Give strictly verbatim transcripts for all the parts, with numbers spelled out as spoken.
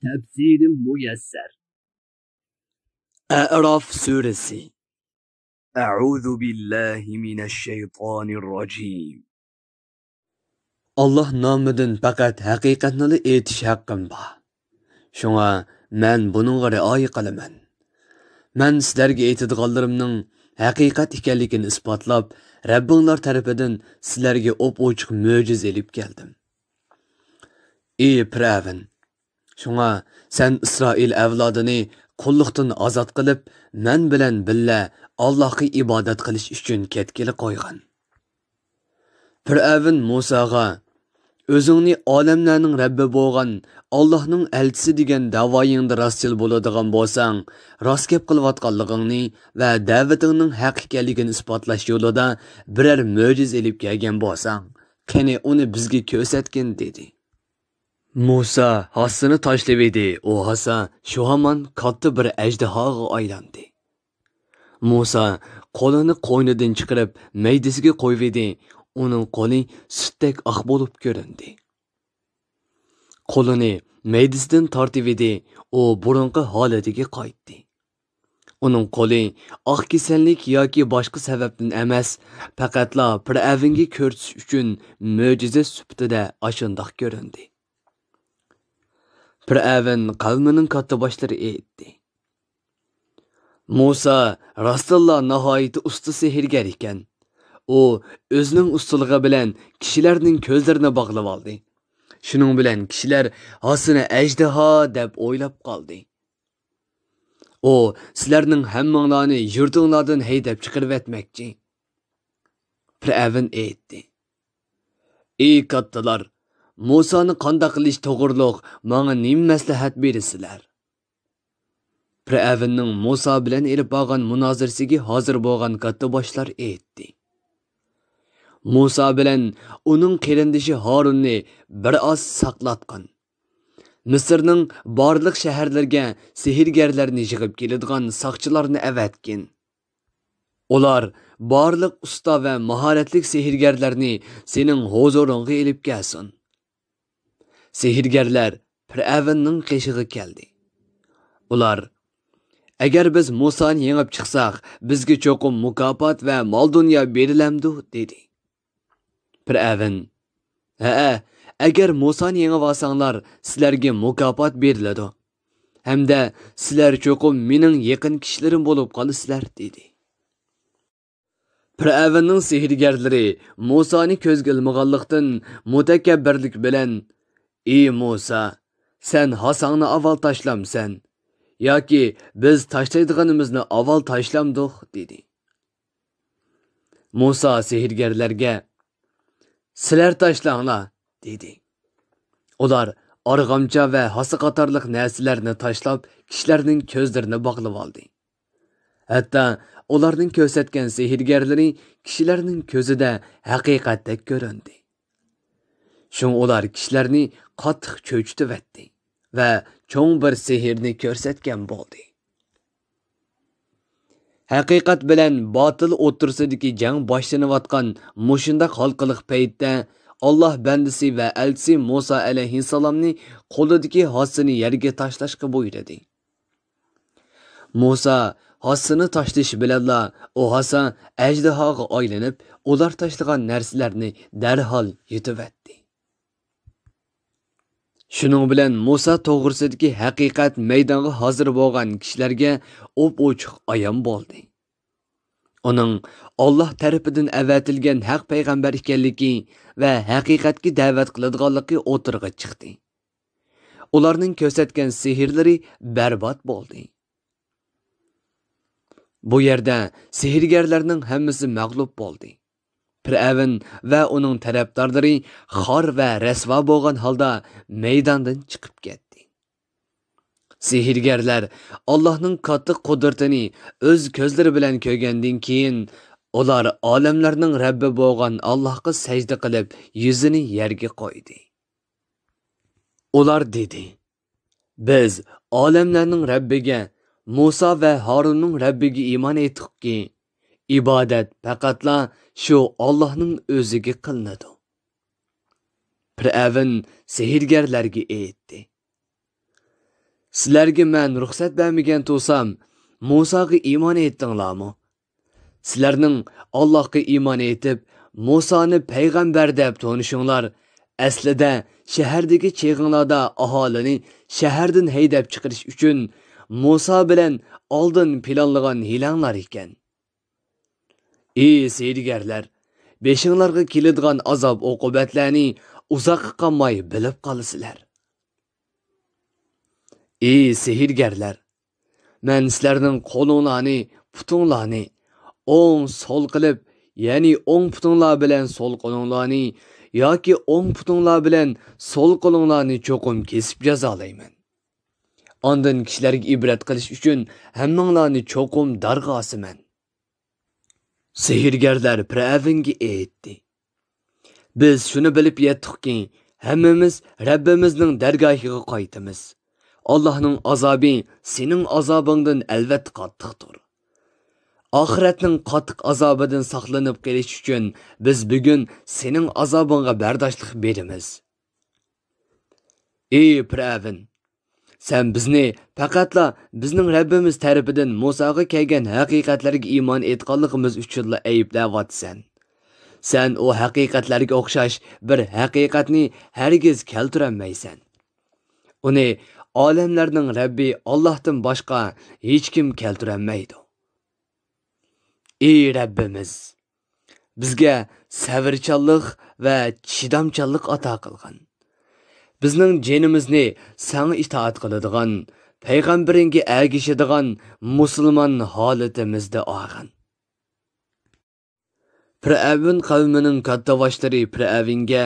تەپسىرى مۇيەسسەر. ئەئراف سۈرىسى. أعوذ بالله من الشيطان الرجيم. ئاللاھ نامىدىن پەقەت ھەقىقەتنىلا ئېيتىش ھەققىم بار. شۇڭا مەن بۇنىڭغا رىئايە قىلىمەن. مەن سىلەرگە ئېيتىدىغانلىرىمنىڭ ھەقىقەت ئىكەنلىكىنى ئىسپاتلاپ، رەببىڭلار تەرىپىدىن سىلەرگە ئوپئوچۇق مۆجىزە ئېلىپ كەلدىم. ئى پىرئەۋن! شۇڭا سەن ئىسرائىل ئەۋلادىنى قۇللۇقتىن ئازاد قىلىپ، مەن بىلەن بىللە ئاللاھقا ئىبادەت قىلىش ئۈچۈن كەتكىلى قويغىن. پىرئەۋن مۇساغا، ئۆزۈڭنى ئالەملەرنىڭ رەببى بولغان ئاللاھنىڭ ئەلچىسى دېگەن دەۋايىڭدا راستچىل بولىدىغان بولساڭ، راست گەپ قىلىۋاتقانلىقىڭنى ۋە دەۋىتىڭنىڭ ھەق ئىكەنلىكىنى ئىسپاتلاش يولىدا بىرەر مۆجىزە ئېلىپ كەلگەن بولساڭ، قېنى ئۇنى بىزگە كۆرسەتكىن، دېدى. مۇسا ھاسىسىنى تاشلىۋىدى، ئۇ ھاسا شۇ ھامان كاتتا بىر ئەجدىھاغا ئايلاندى. مۇسا قولىنى قوينىدىن چىقىرىپ، مەيدىسىگە قويۇۋىدى، ئۇنىڭ قولى سۈتتەك ئاق بولۇپ كۆرۈندى. قولىنى مەيدىسىدىن تارتىۋىدى، ئۇ بۇرۇنقى ھالىتىگە قايتتى. ئۇنىڭ قولى ئاق كېسەللىك ياكى باشقا سەۋەبتىن ئەمەس، پەقەتلا پىرئەۋنگە كۆرسىتىش ئۈچۈن مۆجىزە سۈپىتىدە ئاشۇنداق كۆرۈندى. پىرئەۋن قەۋمىنىڭ كاتتىباشلىرى ئېيتتى: مۇسا راستتىنلا ناھايىتى ئۇستا سېھىرگەر ئىكەن. ئۇ ئۆزىنىڭ ئۇستىلىقى بىلەن كىشىلەرنىڭ كۆزلىرىنى باغلىۋالدى. شۇنىڭ بىلەن كىشىلەر ھاسىنى ئەجدىھا دەپ ئويلاپ قالدى. ئۇ سىلەرنىڭ ھەممىڭلارنى يۇرتۇڭلاردىن ھەيدەپ چىقىرىۋەتمەكچى. پىرئەۋن ئېيتتى: ئى كاتتىلار، مۇسانى قانداق قىلىش توغرۇلۇق ماڭا نېمە مەسلىھەت بېرىسىلەر؟ پىرئەۋننىڭ مۇسا بىلەن ئېلىپ بارغان مۇنازىرىسىگە ھازىر بولغان كاتتىباشلار ئېيتتى: مۇسا بىلەن ئۇنىڭ قېرىندىشى ھارۇننى بىر ئاز ساقلاتقىن. مىسىرنىڭ بارلىق شەھەرلىرىگە سېھىرگەرلەرنى يىغىپ كېلىدىغان ساقچىلارنى ئەۋەتكىن. ئۇلار بارلىق ئۇستا ۋە ماھارەتلىك سېھىرگەرلەرنى سېنىڭ ھۇزۇرۇڭغا ئېلىپ كەلسۇن. سېھىرگەرلەر پىرئەۋننىڭ قېشىغا كەلدى. ئۇلار: ئەگەر بىز مۇسانى يېڭىپ چىقساق، بىزگە چوقۇم مۇكاپات ۋە مال-دۇنيا بېرىلەمدۇ؟ دېدى. پىرئەۋن: ھەئە، ئەگەر مۇسانى يېڭىۋالساڭلار، سىلەرگە مۇكاپات بېرىلىدۇ. ھەمدە سىلەر چوقۇم مېنىڭ يېقىن كىشىلىرىم بولۇپ قالىسىلەر، دېدى. پىرئەۋننىڭ سېھىرگەرلىرى مۇسانى كۆزگە ئىلمىغانلىقتىن، مۇتەكەببىرلىك بىلەن: ئى مۇسا، سەن ھاساڭنى ئاۋۋال تاشلامسەن ياكى بىز تاشلايدىغىنىمىزنى ئاۋۋال تاشلامدۇق؟ دېدى. مۇسا سېھىرگەرلەرگە: سىلەر تاشلاڭلار، دېدى. ئۇلار ئارغامچا ۋە ھاسا قاتارلىق نەرسىلەرنى تاشلاپ، كىشىلەرنىڭ كۆزلىرىنى باغلىۋالدى. ھەتتا ئۇلارنىڭ كۆرسەتكەن سېھىرگەرلىرى كىشىلەرنىڭ كۆزىدە ھەقىقەتتەك كۆرۈندى. شۇڭا ئۇلار كىشىلەرنى قاتتىق چۆچۈتۈۋەتتى ۋە چوڭ بىر سېھىرنى كۆرسەتكەن بولدى. ھەقىقەت بىلەن باتىل ئوتتۇرىسىدىكى جەڭ باشلىنىۋاتقان مۇشۇنداق ھالقىلىق پەيتتە، ئاللاھ بەندىسى ۋە ئەلچىسى مۇسا ئەلەيھىسسالامنى قولىدىكى ھاسىنى يەرگە تاشلاشقا بۇيرۇدى. مۇسا ھاسىنى تاشلىشى بىلەنلا، ئۇ ھاسا ئەجدىھاغا ئايلىنىپ، ئۇلار تاشلىغان نەرسىلەرنى دەرھال يۇتۇۋەتتى. شۇنىڭ بىلەن مۇسا توغرىسىدىكى ھەقىقەت مەيدانغا ھازىر بولغان كىشىلەرگە ئوپئوچۇق ئايان بولدى. ئۇنىڭ ئاللاھ تەرىپىدىن ئەۋەتىلگەن ھەق پەيغەمبەر ئىكەنلىكى ۋە ھەقىقەتكە دەۋەت قىلىدىغانلىقى ئوتتۇرىغا چىقتى. ئۇلارنىڭ كۆرسەتكەن سېھىرلىرى بەربات بولدى. بۇ يەردە سېھىرگەرلەرنىڭ ھەممىسى مەغلۇپ بولدى. پىرئەۋن ۋە ئۇنىڭ تەرەپدارلىرى خار ۋە رەسۋا بولغان ھالدا مەيداندىن چىقىپ كەتتى. سېھىرگەرلەر ئاللاھنىڭ كاتتا قۇدرىتىنى ئۆز كۆزلىرى بىلەن كۆرگەندىن كېيىن، ئۇلار ئالەملەرنىڭ رەببى بولغان ئاللاھقا سەجدە قىلىپ، يۈزىنى يەرگە قويدى. ئۇلار دېدى: بىز ئالەملەرنىڭ رەببىگە، مۇسا ۋە ھارۇننىڭ رەببىگە ئىمان ئېيتتۇقكى، ئىبادەت پەقەتلا شۇ ئاللاھنىڭ ئۆزىگە قىلىنىدۇ. پىرئەۋن سېھىرگەرلەرگە ئېيتتى: سىلەرگە مەن رۇخسەت بەرمىگەن تۇرسام، مۇساغا ئىمان ئېيتتىڭلارمۇ؟ سىلەرنىڭ ئاللاھقا ئىمان ئېيتىپ، مۇسانى پەيغەمبەر دەپ تونۇشۇڭلار، ئەسلىدە شەھەردىكى چېغىڭلاردا ئاھالىنى شەھەردىن ھەيدەپ چىقىرىش ئۈچۈن مۇسا بىلەن ئالدىن پىلانلىغان ھىيلەڭلار ئىكەن. ئى سېھىرگەرلەر، بېشىڭلارغا كېلىدىغان ئازاب-ئوقۇبەتلەرنى ئۇزاققا قالماي بىلىپ قالىسىلەر. ئى سېھىرگەرلەر، مەن سىلەرنىڭ قولۇڭلارنى، پۇتۇڭلارنى ئوڭ، سول قىلىپ، يەنى ئوڭ پۇتۇڭلار بىلەن سول قولۇڭلارنى ياكى ئوڭ پۇتۇڭلار بىلەن سول قولۇڭلارنى چوقۇم كېسىپ جازالايمەن. ئاندىن كىشىلەرگە ئىبرەت قىلىش ئۈچۈن ھەممىڭلارنى چوقۇم دارغا ئاسىمەن. سېھىرگەرلەر پىرئەۋنگە ئېيتتى: بىز شۇنى بىلىپ يەتتۇقكى، ھەممىمىز رەببىمىزنىڭ دەرگاھىغا قايتىمىز. ئاللاھنىڭ ئازابى سېنىڭ ئازابىڭدىن ئەلۋەتتە قاتتىقتۇر. ئاخىرەتنىڭ قاتتىق ئازابىدىن ساقلىنىپ قېلىش ئۈچۈن بىز بۈگۈن سېنىڭ ئازابىڭغا بەرداشلىق بېرىمىز. ئى پىرئەۋن، سەن بىزنى پەقەتلا بىزنىڭ رەببىمىز تەرىپىدىن مۇساغا كەلگەن ھەقىقەتلەرگە ئىمان ئېيتقانلىقىمىز ئۈچۈنلا ئەيىبلەۋاتىسەن. سەن ئۇ ھەقىقەتلەرگە ئوخشاش بىر ھەقىقەتنى ھەرگىز كەلتۈرەلمەيسەن. ئۇنى ئالەملەرنىڭ رەببى ئاللاھتىن باشقا ھېچكىم كەلتۈرەلمەيدۇ. ئى رەببىمىز، بىزگە سەۋرچانلىق ۋە چىدامچانلىق ئاتا قىلغىن. بىزنىڭ جېنىمىزنى ساڭا ئىتائەت قىلىدىغان، پەيغەمبىرىڭگە ئەگىشىدىغان مۇسۇلمان ھالىتىمىزدە ئالغىن. پىرئەۋن قەۋمىنىڭ كاتتىباشلىرى پىرئەۋنگە،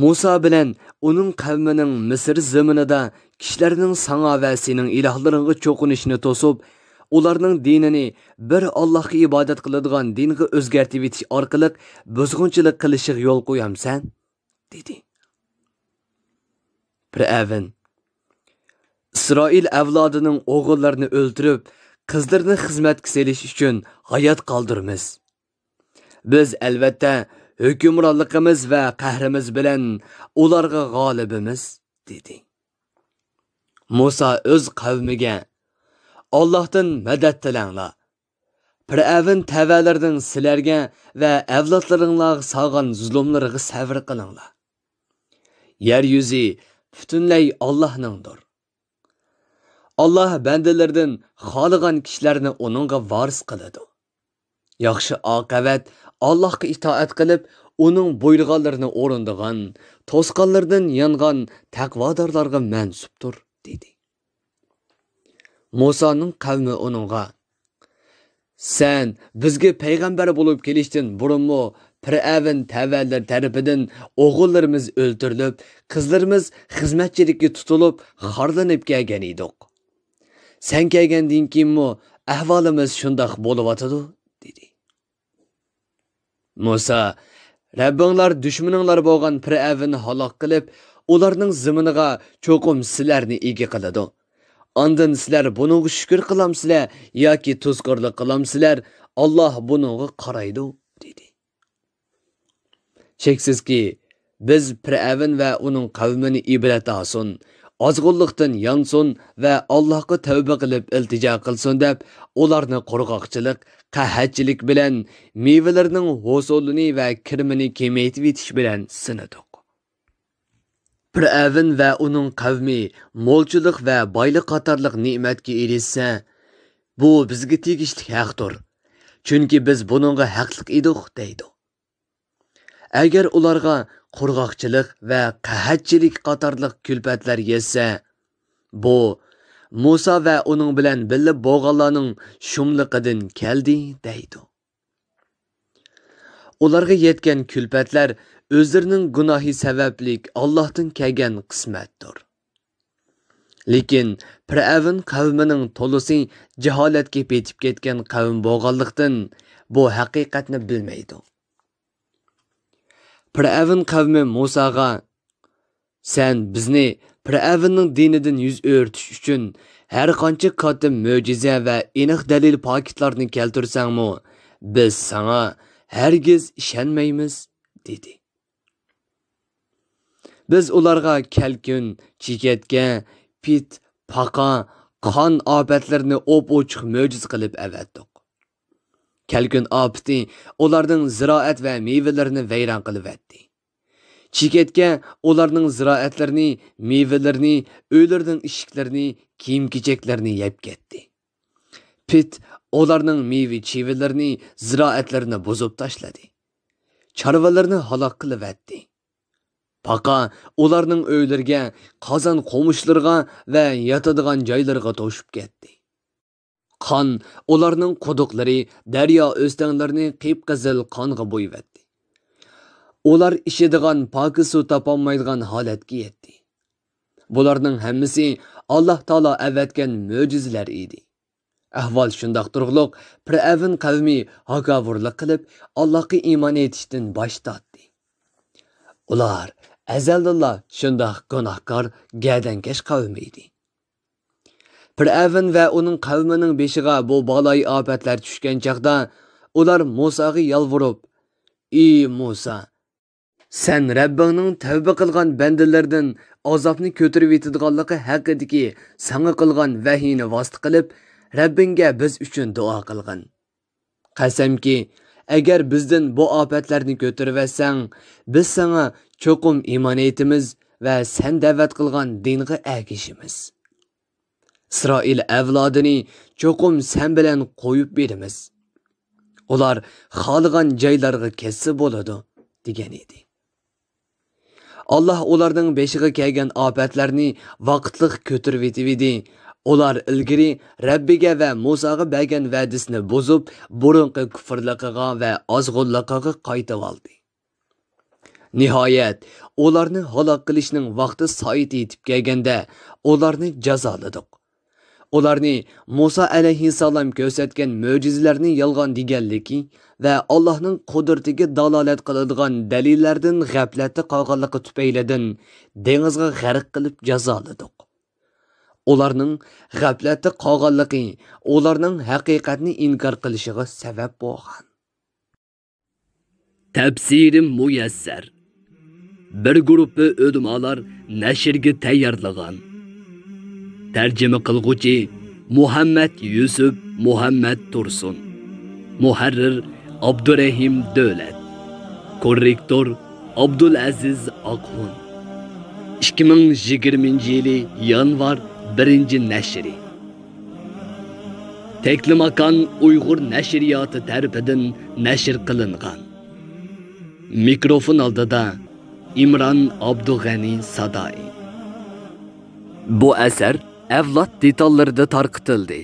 مۇسا بىلەن ئۇنىڭ قەۋمىنىڭ مىسىر زېمىنىدا كىشىلەرنىڭ ساڭا ۋە سېنىڭ ئىلاھلىرىڭغا چوقۇنۇشىنى توسۇپ، ئۇلارنىڭ دىنىنى بىر ئاللاھقا ئىبادەت قىلىدىغان دىنغا ئۆزگەرتىۋېتىش ئارقىلىق بۇزغۇنچىلىق قىلىشىغا يول قويامسەن؟ دېدى. پىرئەۋن، ئىسرائىل ئەۋلادىنىڭ ئوغۇللىرىنى ئۆلتۈرۈپ، قىزلىرىنى خىزمەتكە سېلىش ئۈچۈن ھايات قالدۇرىمىز. بىز، ئەلۋەتتە، ھۆكۈمرانلىقىمىز ۋە قەھرىمىز بىلەن ئۇلارغا غالىبىمىز، دېدى. مۇسا ئۆز قەۋمىگە، ئاللاھتىن مەدەت تىلەڭلار. پىرئەۋن تەۋەلىرىنىڭ سىلەرگە ۋە ئەۋلادلىرىڭلارغا سالغان زۇلۇملىرىغا سەۋر قىلىڭلار. يەر يۈزى پۈتۈنلەي ئاللاھنىڭدۇر. ئاللاھ بەندىلىرىدىن خالىغان كىشىلەرنى ئۇنىڭغا ۋارىس قىلىدۇ. ياخشى ئاقىۋەت ئاللاھقا ئىتائەت قىلىپ، ئۇنىڭ بۇيرۇغانلىرىنى ئورۇندىغان، توسقانلىرىدىن يانغان تەقۋادارلارغا مەنسۇپتۇر، دېدى. مۇسانىڭ قەۋمى ئۇنىڭغا، سەن بىزگە پەيغەمبەر بولۇپ كېلىشتىن بۇرۇنمۇ پىرئەۋن تەۋەلىرى تەرىپىدىن ئوغۇللىرىمىز ئۆلتۈرۈلۈپ، قىزلىرىمىز خىزمەتچىلىككە تۇتۇلۇپ، خارلىنىپ كەلگەن ئىدۇق. سەن كەلگەندىن كېيىنمۇ ئەھۋالىمىز شۇنداق بولۇۋاتىدۇ، دېدى. مۇسا، رەببىڭلار دۈشمىنىڭلار بولغان پىرئەۋننى ھالاك قىلىپ، ئۇلارنىڭ زېمىنىغا چوقۇم سىلەرنى ئىگە قىلىدۇ. ئاندىن سىلەر بۇنىڭغا شۈكۈر قىلامسىلەر ياكى تۇزكورلۇق قىلامسىلەر، ئاللاھ بۇنىڭغا قارايدۇ، دېدى. شەكسىزكى، بىز پىرئەۋن ۋە ئۇنىڭ قەۋمىنى ئىبرەت ئالسۇن، ئازغۇنلۇقتىن يانسۇن ۋە ئاللاھقا تەۋبە قىلىپ ئىلتىجا قىلسۇن دەپ، ئۇلارنى قۇرغاقچىلىق، قەھەتچىلىك بىلەن مېۋىلىرىنىڭ ھوسۇلىنى ۋە كىرىمىنى كېمەيتىۋېتىش بىلەن سىنىدۇق. پىرئەۋن ۋە ئۇنىڭ قەۋمى مولچىلىق ۋە بايلىق قاتارلىق نېمەتكە ئېرىشسە، بۇ بىزگە تېگىشلىك ھەقتۇر، چۈنكى بىز بۇنىڭغا ھەقلىق ئىدۇق، دەيدۇ. ئەگەر ئۇلارغا قۇرغاقچىلىق ۋە قەھەتچىلىك قاتارلىق كۈلپەتلەر يەتسە، بۇ مۇسا ۋە ئۇنىڭ بىلەن بىللە بولغانلارنىڭ شۇملۇقىدىن كەلدى، دەيدۇ. ئۇلارغا يەتكەن كۈلپەتلەر ئۆزلىرىنىڭ گۇناھى سەۋەبلىك ئاللاھتىن كەلگەن قىسمەتتۇر. لېكىن پىرئەۋن قەۋمىنىڭ تولىسى جاھالەتكە پېتىپ كەتكەن قەۋم بولغانلىقتىن، بۇ ھەقىقەتنى بىلمەيدۇ. پىرئەۋن قەۋمى مۇساغا، سەن بىزنى پىرئەۋننىڭ دىنىدىن يۈز ئۆرۈتۈش ئۈچۈن ھەر قانچە كاتتا مۆجىزە ۋە ئېنىق دەلىل پاكىتلارنى كەلتۈرسەڭمۇ، بىز ساڭا ھەرگىز ئىشەنمەيمىز، دېدى. بىز ئۇلارغا كەلكۈن، چېكەتكە، پىت، پاقا، قان ئاپەتلىرىنى ئوپئوچۇق مۆجىزە قىلىپ ئەۋەتتۇق. كەلكۈن ئاپىتى ئۇلارنىڭ زىرائەت ۋە مېۋىلىرىنى ۋەيران قىلىۋەتتى. چېكەتكە ئۇلارنىڭ زىرائەتلىرىنى، مېۋىلىرىنى، ئۆيلىرىنىڭ ئىشىكلىرىنى، كىيىم-كېچەكلىرىنى يەپ كەتتى. پىت ئۇلارنىڭ مېۋە-چىۋىلىرىنى، زىرائەتلىرىنى بۇزۇپ تاشلىدى. چارۋىلىرىنى ھالاك قىلىۋەتتى. پاقا ئۇلارنىڭ ئۆيلىرىگە، قازان قومۇشلىرىغا ۋە ياتىدىغان جايلىرىغا توشۇپ كەتتى. قان ئۇلارنىڭ قۇدۇقلىرى، دەريا ئۆستەڭلىرىنى قىپقىزىل قانغا بويىۋەتتى. ئۇلار ئىچىدىغان پاكىز سۇ تاپالمايدىغان ھالەتكە يەتتى. بۇلارنىڭ ھەممىسى ئاللاھ تائالا ئەۋەتكەن مۆجىزىلەر ئىدى. ئەھۋال شۇنداق تۇرۇقلۇق، پىرئەۋن قەۋمى ھاكاۋۇرلۇق قىلىپ، ئاللاھقا ئىمان ئېيتىشتىن باش تارتتى. ئۇلار ئەزەلدىنلا شۇنداق گۇناھكار، گەدەنكەش قەۋم ئىدى. پىرئەۋن ۋە ئۇنىڭ قەۋمىنىڭ بېشىغا بۇ بالايىئاپەتلەر چۈشكەن چاغدا، ئۇلار مۇساغا يالۋۇرۇپ، ئى مۇسا، سەن رەببىڭنىڭ تەۋبە قىلغان بەندىلىرىدىن ئازابنى كۆتۈرۈۋېتىدىغانلىقى ھەققىدىكى ساڭا قىلغان ۋەھىينى ۋاسىتە قىلىپ، رەببىڭگە بىز ئۈچۈن دۇئا قىلغىن. قەسەمكى، ئەگەر بىزدىن بۇ ئاپەتلەرنى كۆتۈرۈۋەتسەڭ، بىز ساڭا چوقۇم ئىمان ئېيتىمىز ۋە سەن دەۋەت قىلغان دىنغا ئەگىشىمىز. ئىسرائىل ئەۋلادىنى چوقۇم سەن بىلەن قويۇپ بېرىمىز. ئۇلار خالىغان جايلارغا كەتسە بولىدۇ، دېگەن ئىدى. ئاللاھ ئۇلارنىڭ بېشىغا كەلگەن ئاپەتلەرنى ۋاقىتلىق كۆتۈرۈۋېتىۋىدى. ئۇلار ئىلگىرى رەببىگە ۋە مۇساغا بەرگەن ۋەدىسىنى بۇزۇپ، بۇرۇنقى كۇفرلىقىغا ۋە ئازغۇنلۇقىغا قايتىۋالدى. نىھايەت، ئۇلارنى ھالاك قىلىشنىڭ ۋاقتى سائىتى يېتىپ كەلگەندە، ئۇلارنى جازالىدۇق. ئۇلارنى مۇسا ئەلەيھىسسالام كۆرسەتكەن مۆجىزىلەرنى يالغان دېگەنلىكى ۋە ئاللاھنىڭ قۇدرىتىگە دالالەت قىلىدىغان دەلىللەردىن غەپلەتتە قالغانلىقى تۈپەيلىدىن دېڭىزغا غەرق قىلىپ جازالىدۇق. ئۇلارنىڭ غەپلەتتە قالغانلىقى ئۇلارنىڭ ھەقىقەتنى ئىنكار قىلىشىغا سەۋەب بولغان. تەپسىرى مۇيەسسەر. بىر گۇرۇپپا ئۆلىمالار نەشرگە تەييارلىغان. تەرجىمە قىلغۇچى مۇھەممەد يۈسۈپ مۇھەممەد تۇرسۇن. مۇھەررىر ئابدۇرېھىم دۆلەت. كوررېكتور ئابدۇلئەزىز ئاقھۇن. ئىككى مىڭ يىگىرمىنچى يىلى يانۋار بىرىنچى نەشرى. تەكلىماكان ئۇيغۇر نەشرىياتى تەرىپىدىن نەشر قىلىنغان. مىكروفون ئالدىدا ئىمران ئابدۇغەنى سادائى. بۇ ئەسەر ئەۋلاد دېتاللىرىدا تارقىتىلدى.